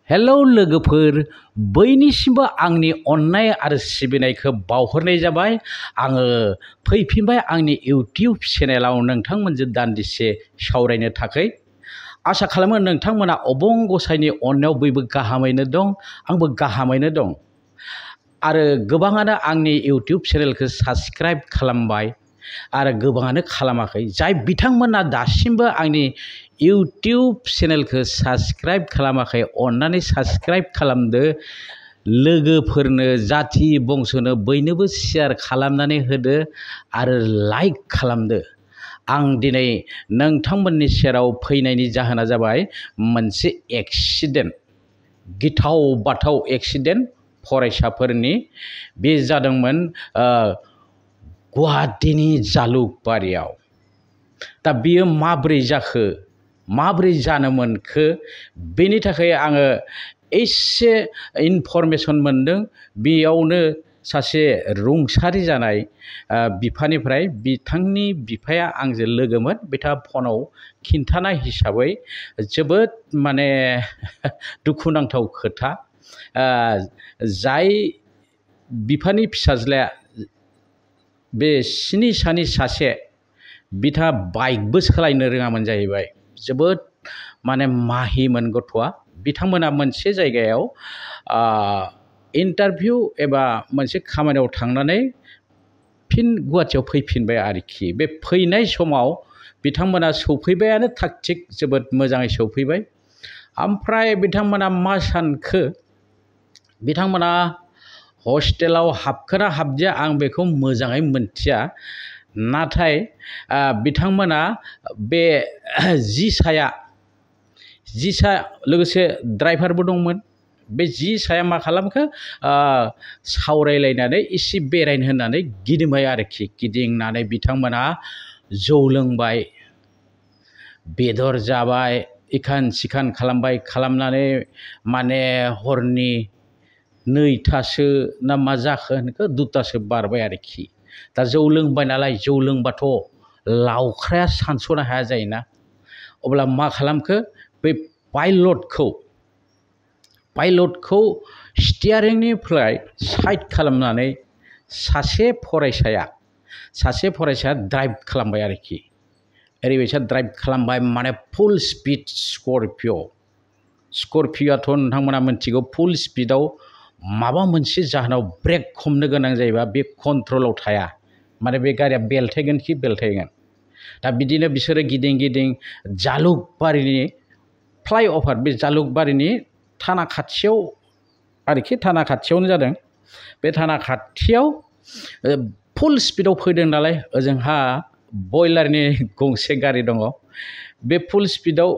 Hello लोगोफोर बयनिसिमबो आंनि अननाय आरो सिबिनायखौ बावहरनाय जाबाय। आङो फैफिनबाय आंनि इउटिउब चेनेलाव नोंथांमोनजों दान्दिसे सावरायनो थाखाय। आसा खालामो नोंथांमोना अबं गसाइनि अननायाव बयबो गाहामैनो दं, आंबो गाहामैनो दं। आरो गोबाङानो आंनि इउटिउब चेनेलखौ साबस्क्राइब खालामबाय आरो गोबाङानो खालामाखै। जाय बिथांमोना दासिमबो आंनि इउटिउब चेनेलखौ साबस्क्राइब खालामाखै अन्नानै साबस्क्राइब खालामदो। लोगोफोरनो जाथि बंस'नो बयनोबो शेयार खालामनानै होदो आरो लाइक खालामदो। आं दिनै नोंथांमोननि सेराव फैनायनि जाहोना जाबाय मोनसे एक्सिडेन्ट, गिथाव बाथाव एक्सिडेन्ट फरायसाफोरनि। बे जादोंमोन गुवाहाटीनि जालुकबारियाव। दा बियो माब्रै जाखो, माब्रै जानो मोनखो, बेनि थाखाय आङो एसे इनफरमेसन मोनदों। बेयावनो सासे रुंसारि जानाय बिफानिफ्राय, बिथांनि बिफाया आंजों लोगोमोन। बिथाङा फनाव खिन्थानाय हिसाबै जोबोद माने दुखुनांथाव खोथा। जाय बिफानि फिसाज्लाया बे 7 सानि सासे, बिथाङा बाइकबो सालायनो रोङामोन जाहैबाय। जोबोद माने माहिमोन गथ'आ। बिथांमोना मोनसे जायगायाव इन्टारभिउ एबा मोनसे खामानियाव थांनानै फिन गुवाहाटीयाव फैफिनबाय आरोखि। बे फैनाय समाव बिथांमोना सौफैबायानो थाग थिग, जोबोद मोजाङै सौफैबाय। ओमफ्राय बिथांमोना मा सानखो, बिथांमोना हस्टेलाव हाबखोना हाबदिया आं बेखौ मोजाङै मोनथिया। नाथाय बिथांमोना बे जिसाया लोगोसे ड्राइभारबो दंमोन। बे जिसाया मा खालामखो, सावरायलायनानै एसे बेरायनो होननानै गिदिंबाय आरोखि। गिदिंनानै बिथांमोना जौ लोंबाय, बेदर जाबाय, इखान सिखान खालामबाय। खालामनानै माने हरनि 2थासो ना मा जाखो होनखो 2थासो बारबाय आरोखि। दा जौ लोंबाय नालाय, जौ लोंबाथ' लावख्राया सानस'नो हाया जायोना। अब्ला मा खालामखो, बै पाइलटखौ स्टियारिंनिफ्राय साइड खालामनानै सासे फरायसाया ड्राइभ खालामबाय आरोखि। ओरैबायसा ड्राइभ खालामबाय, माने फुल स्पिड स्करपिय'आथ' नोंथांमोना मिथिगौ, फुल स्पिडआव माबा मोनसे जाहोनाव ब्रेक हमनो गोनां जायोबा बे कन्ट्रलाव थाया। माने बे गारिया बेलथायगोन खि बेलथायगोन। दा बिदिनो बिसोरो गिदिं गिदिं जालुकबारिनि फ्लाइअभार, बे जालुकबारिनि थाना खाथियाव आरोखि, थाना खाथियावनो जादों। बे थाना खाथियाव फुल स्पिडआव फैदों नालाय, ओजोंहा बयलारनि गंसे गारि दङ। बे फुल स्पिडआव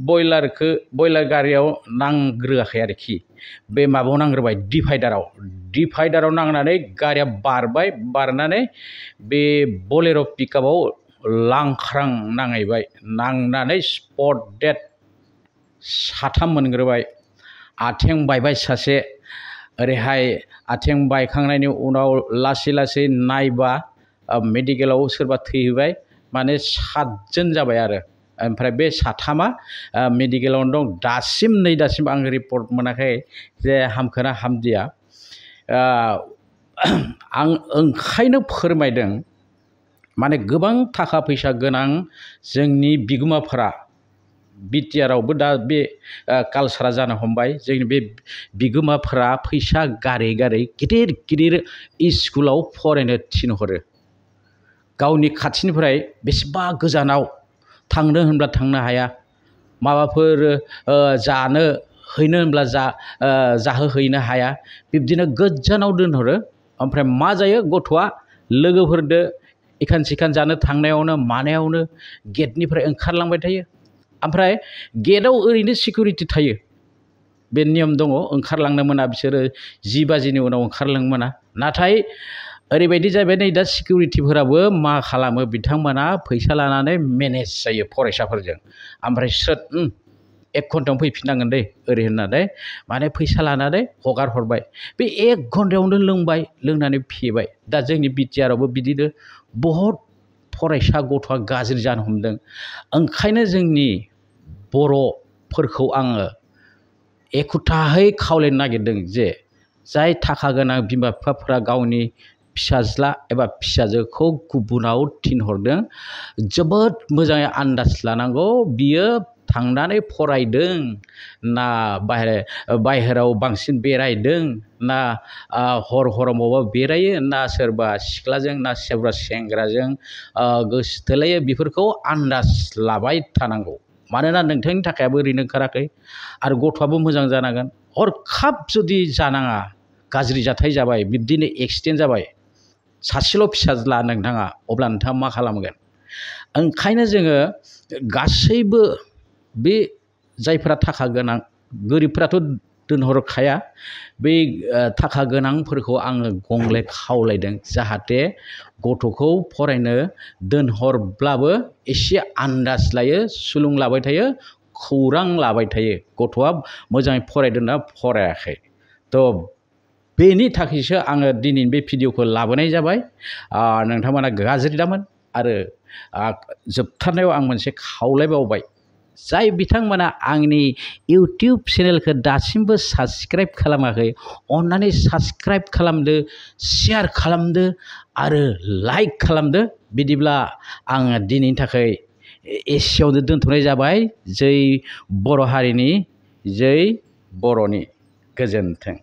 बयलार गारियाव नांग्रोआखै आरोखि। बे माबायाव नांग्रोबाय, डिभाइडाराव नांनानै गारिया बारबाय। बारनानै बे बलेर' पिकआपआव लांख्रां नांहैबाय। नांनानै स्पट डेड 3 मोनग्रोबाय। आथिं बायबाय सासे। ओरैहाय आथिं बायखांनायनि उनाव लासै लासै नायबा मेडिकेलाव सोरबा थैहैबाय। माने 7 जन जाबाय आरो। ओमफ्राय बे 3आ मेडिकेलावनो दं। दासिम आं रिपर्ट मोनाखै जे हामखोना हामदिया। आं ओंखायनो फोरमायदों, माने गोबां थाखा फैसा गोनां जोंनि बिगोमाफोरा, बिटिआरआवबो दा बे कालसारा जानो हमबाय। जोंनि बे बिगोमाफोरा फैसा गारै गारै गिदिर गिदिर स्कुलाव फरायनो थिनहरो। गावनि खाथिनिफ्राय बेसेबा गोजानाव थांनो होनब्ला थांनो हाया। माबाफोर जानो हैनो होनब्ला जाहोहैनो हाया। बिब्दिनो गोजानाव दोनहरो। ओमफ्राय मा जायो, गथ'आ लोगोफोरदो इखान सिखान जानो थांनायावनो मानायावनो गेटनिफ्राय ओंखारलांबाय थायो। ओमफ्राय गेटआव ओरैनो सिकिउरिटि थायो, बे नियम दङ, ओंखारलांनो मोना। बिसोरो 10 बाजिनि उनाव ओंखारलांनो मोना। नाथाय ओरैबायदि जाहैबाय, नै दा सिकिउरिटिफोराबो मा खालामो, बिथांमोना फैसा लानानै मेनेज जायो फरायसाफोरजों। ओमफ्राय 1 घन्टायावनो फैफिननांगोन दै ओरै होननानै माने फैसा लानानै हगार हरबाय। बे 1 घन्टायावनो लोंबाय, लोंनानै फेबाय। दा जोंनि बिटिआरआवबो बिदिनो बहुद फरायसा गथ'आ गाज्रि जानो हमदों। ओंखायनो जोंनि बर'फोरखौ आङो एखुथाहै खावलायनो नागिरदों जे जाय थाखा गोनां बिमा बिफाफोरा गावनि फिसाज्ला एबा फिसाजोखौ गुबुनाव थिनहरदों जोबोद मोजाङै आन्दाज लानांगौ बियो थांनानै फरायदों ना बाहेराव बांसिन बेरायदों ना हर हराव बेरायो ना सोरबा सिख्लाजों ना सोरबा सेंग्राजों गोसो थोलायो बेफोरखौ आन्दाज लाबाय थानांगौ मानोना नोंथांनि थाखायाबो ओरैनो ओंखाराखै आरो गथ'आबो मोजां जानांगोन हरखाब जुदि जानाङा गाज्रि जाथाय जाबाय बिब्दिनो एक्सिडेन्ट जाबाय सासेल' फिसाज्ला नोंथाङा अब्ला नोंथाङा मा खालामगोन ओंखायनो जोङो गासैबो बे जायफोरा थाखा गोनां गोरिबफोराथ' दोनहरखाया बै थाखा गोनांफोरखौ आङो गंले खावलायदों जाहाथे गथ'खौ फरायनो दोनहरब्लाबो एसे आन्दाज लायो सुलुं लाबाय थायो खौरां लाबाय थायो गथ'आ मोजाङै फरायदोंना फरायाखै थ' बेनि थाखायसो आङो दिनैनि बे भिडिअखौ लाबोनाय जाबाय नोंथांमोना गाज्रि दामोन आरो जोबथारनायाव आं मोनसे खावलायबावबाय जाय बिथांमोना आंनि इउटिउब चेनेलखौ दासिमबो साबस्क्राइब खालामाखै अन्नानै साबस्क्राइब खालामदो शेयार खालामदो आरो लाइक खालामदो बिदिब्ला आङो दिनैनि थाखाय एसेयावनो दोनथ'नाय जाबाय जै बर' हारिनि जै बर'नि गोजोन्थों।